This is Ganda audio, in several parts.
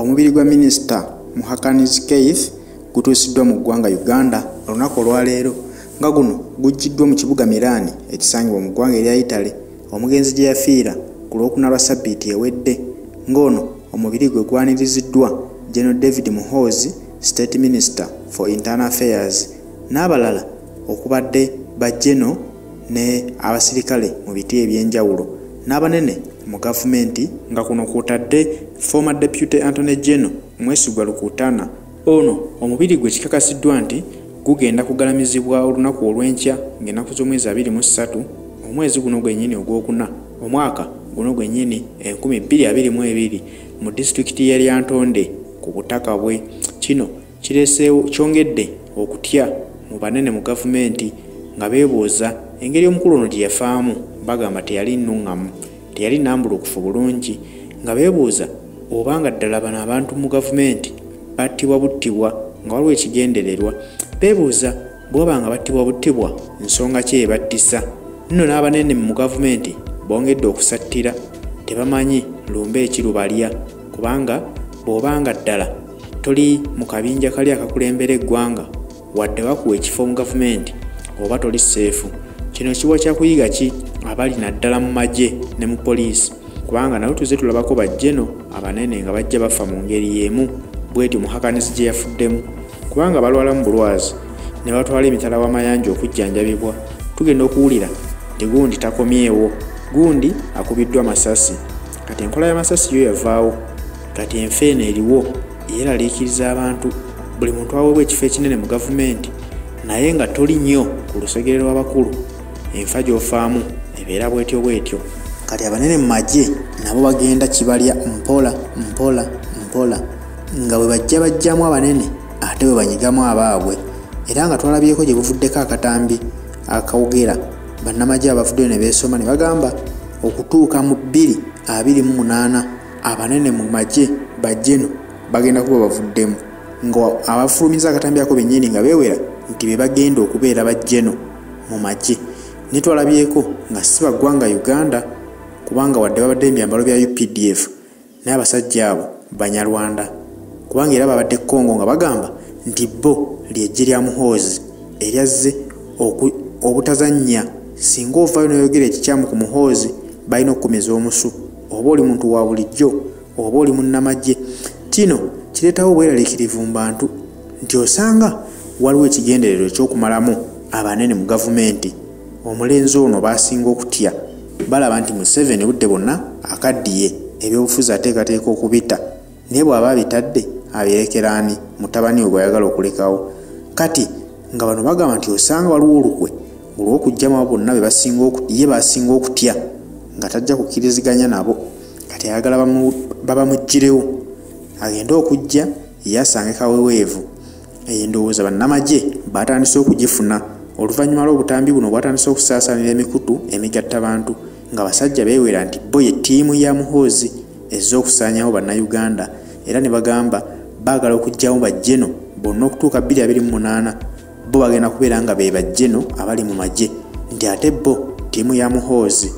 Omubiri gwa Minisita Muhakanizi Keith gutuusiddwa mu ggwanga Uganda olunaku olwaleero, nga guno guggiddwa mu kibuga Milan ekisangibwa mu ggwanga erya Italy, omugenzi gye yafiira ku Lwokuna lwa ssabbiiti ewedde, ng'ono omubiri gwe gwaniriziddwa General David Muhoozi, State Minister for Internal Affairs, n'abalala okubadde ba General ne abasirikale mu biti ebyenjawulo n'abanene mu gavumenti, nga kuno kw'otadde former Deputy Attorney General Mwesigwa Rukutana. Ono omubiri gwe kikakasiddwa nti gugenda kugalamizibwa olunaku olw'enkya ng'ennaku z'omwezi 23 omwezi guno gwennyini ogwokuna omwaka guno gwennyini 2022 mu disitulikiti y'e Lyantonde ku butaka bwe. Kino kireeseewo kyongedde okutya mu banene mu gavumenti nga beebuuza engeri omukulu ono gye yafaamu. Bagamba teyali nnuŋŋamu, teyali nnambulukufu bulungi, nga beebuuza obanga ddala bano abantu mu gavumenti battibwa buttibwa nga waliwo ekigendererwa. Beebuuza bw'oba nga battibwa buttibwa, nsonga ki ebattisa? Nno n'abanene mu gavumenti bongedde okusattira, tebamanyi lumbe ekirubalya, kubanga bw'obanga ddala toli mu kabinja kali akakulembera eggwanga, wadde bakuwa ekifo mu gavumenti, oba toli seefu. Kino kiwa kyakuyiga ki abali naddala mu magye ne mu poliisi, kubanga nabo tuzze tulabako bajjeno abanene nga bajja bafa mu ngeri y'emu bw'etyo Muhakanizi gye yafuddemu, kubanga balwalamu bulwazi ne batwala emitala w'amayanja okujjanjabibwa. Tugenda okuwulira nti gundi takomyewo, gundi akubiddwa masasi. Kati enkola y'amasasi yo yavaawo, kati enfa eno eriwo yeeraliikiriza abantu. Buli muntu aweebwa ekifo ekinene mu gavumenti naye nga toli nnyo ku lusegere lw'abakulu, enfa gy'ofaamu ebeera bwetyo bwetyo. Kati abanene mu magye nabo bagenda kibalya mpola mpola mpola, nga bwe bajja bajjamu abanene ate bwe banyigamu abaabwe. Era nga twalabyeko gye buvuddeko akatambi akawogera bannamagye abavuddeyo ne beesoma ne bagamba okutuuka mu 2028 abanene mu magye bajjeno bagenda kuba bavuddemu, nga abafulumiza akatambi ako bennyini nga beewera nti be bagenda okubeera bajjeno mu magye. Ne twalabyeko nga si baggwanga Uganda, kubanga wadde babadde ebyambalo bya UPDF, naye abasajja abo Banyarwanda, kubanga era babadde Congo nga bagamba nti bo ly'eggye lya Muhoozi eryazze obutazannya. Singa ovaayo n'oyogera ekikyamu ku Muhoozi, balina okukumeza omusu, oba oli muntu wa bulijjo oba oli munnamagye. Kino kireetawo obweraliikirivu mu bantu nti osanga waliwo ekigendererwa eky'okumalamu abanene mu gavumenti. Omulenzi ono baasinga okutya, balaba nti Museveni budde bwonna akaddiye, ebyobufuzi ateekateeka okubita, naye bw'aba abitadde abirekera ani? Mutabani we gw'ayagala okulekawo. Kati nga bano bagamba nti osanga waliwo olukwe olw'okuggyamu abo bonna ye basinga okutya, nga tajja kukkiriziganya nabo. Kati ayagala babamuggirewo, agende okujja ye asange kaweweevu. Eyo ndowooza bannamagye batandise okugifuna oluvannyuma lw'obutambi buno bwatandise okusaasaanira emikutu emigattabantu, nga basajja beewera nti bo ye ttiimu ya Muhoozi ezze okusaanyaawo Bannayuganda, era ne bagamba baagala okuggyamu bajjeno bonna okutuuka 2028 bo bagenda kubeera nga be bajjeno abali mu magye, nti ate bo ttiimu ya Muhoozi.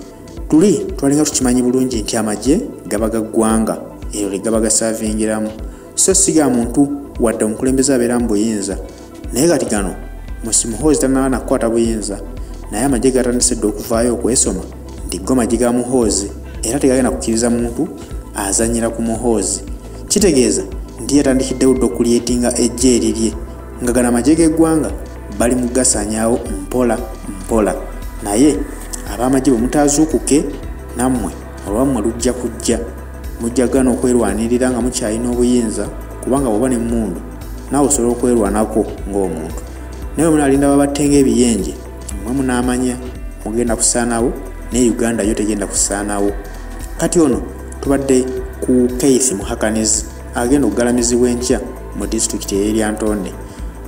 Tuli twalinga tukimanyi bulungi nti amagye gaba ga ggwanga, eryo lye gaba gasaavingiramu, so si ga muntu wadde omukulembeze abeera mu buyinza. Naye kati gano Muhoozi tannaba na kukwata buyinza, naye amagye gatandise dda okuvaayo okwesoma nti go magye ga Muhoozi, era tegagenda kukkiriza muntu azannyira ku Muhoozi. Kitegeeza nti yatandikiddewo dda okulyetinga eggye erirye, nga gano amagye g'eggwanga bali mu kugasaanyaawo mpola mpola. Naye ab'amagye bwe mutaazuukuke, nammwe olwammwe lujja kujja, mujja gana okwerwanirira nga mukyalina obuyinza, kubanga bw'oba n'emmundu naawe osobola okwerwanako ng'omuntu. Naye bwe munaalinda babatte ng'ebiyenje, mmwe munaamanya mugenda kusaanawo, naye Uganda yo tegenda kusaanawo. Kati ono tubadde ku Keith Muhakanizi agenda okugalamizibwa enkya mu disitulikiti ey'e Lyantonde.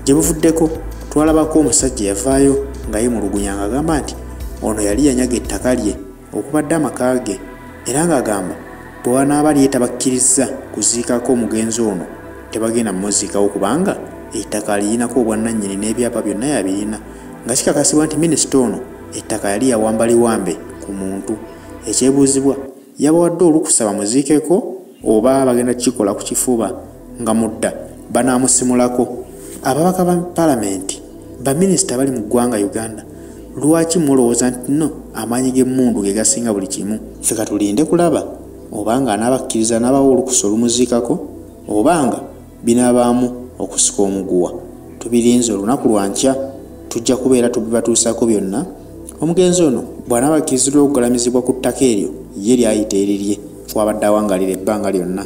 Gye buvuddeko twalabako omusajja yavaayo nga yeemulugunya ng'agamba nti ono yali yanyaga ettaka lye okubadde amaka ge, era ng'agamba bwe banaaba lyetabakkirizza kuziikako omugenzi ono tebagenda mumuziikawo, kubanga ettaka alirinako obwannannyini n'ebyapa byonna yabirina, nga kikakasibwa nti minisita ono ettaka yali yawamba liwambe ku muntu. Ekyebuuzibwa, yabawadde olukusa bamuziikeko Oba bagenda kukikola ku kifuba nga mudda banaamusimulako? Ababaka ba palamenti, baminisita bali mu ggwanga Uganda, lwaki mulowooza nti nno amaanyi g'emmundu ge gasinga buli kimu? Ffe katulinde kulaba obanga anaabakkiriza n'abawa olukusa olumuziikako obanga binaabaamu okusika omuguwa. Tubirinze olunaku lwa nkya tujja kubeera tubibatuusaako byonna. Omugenzi ono bw'anaaba akkiriziddwa okugalamizibwa ku ttaka eryo ye ly'ayita erirye kw'abadde awangaalira ebbanga lyonna.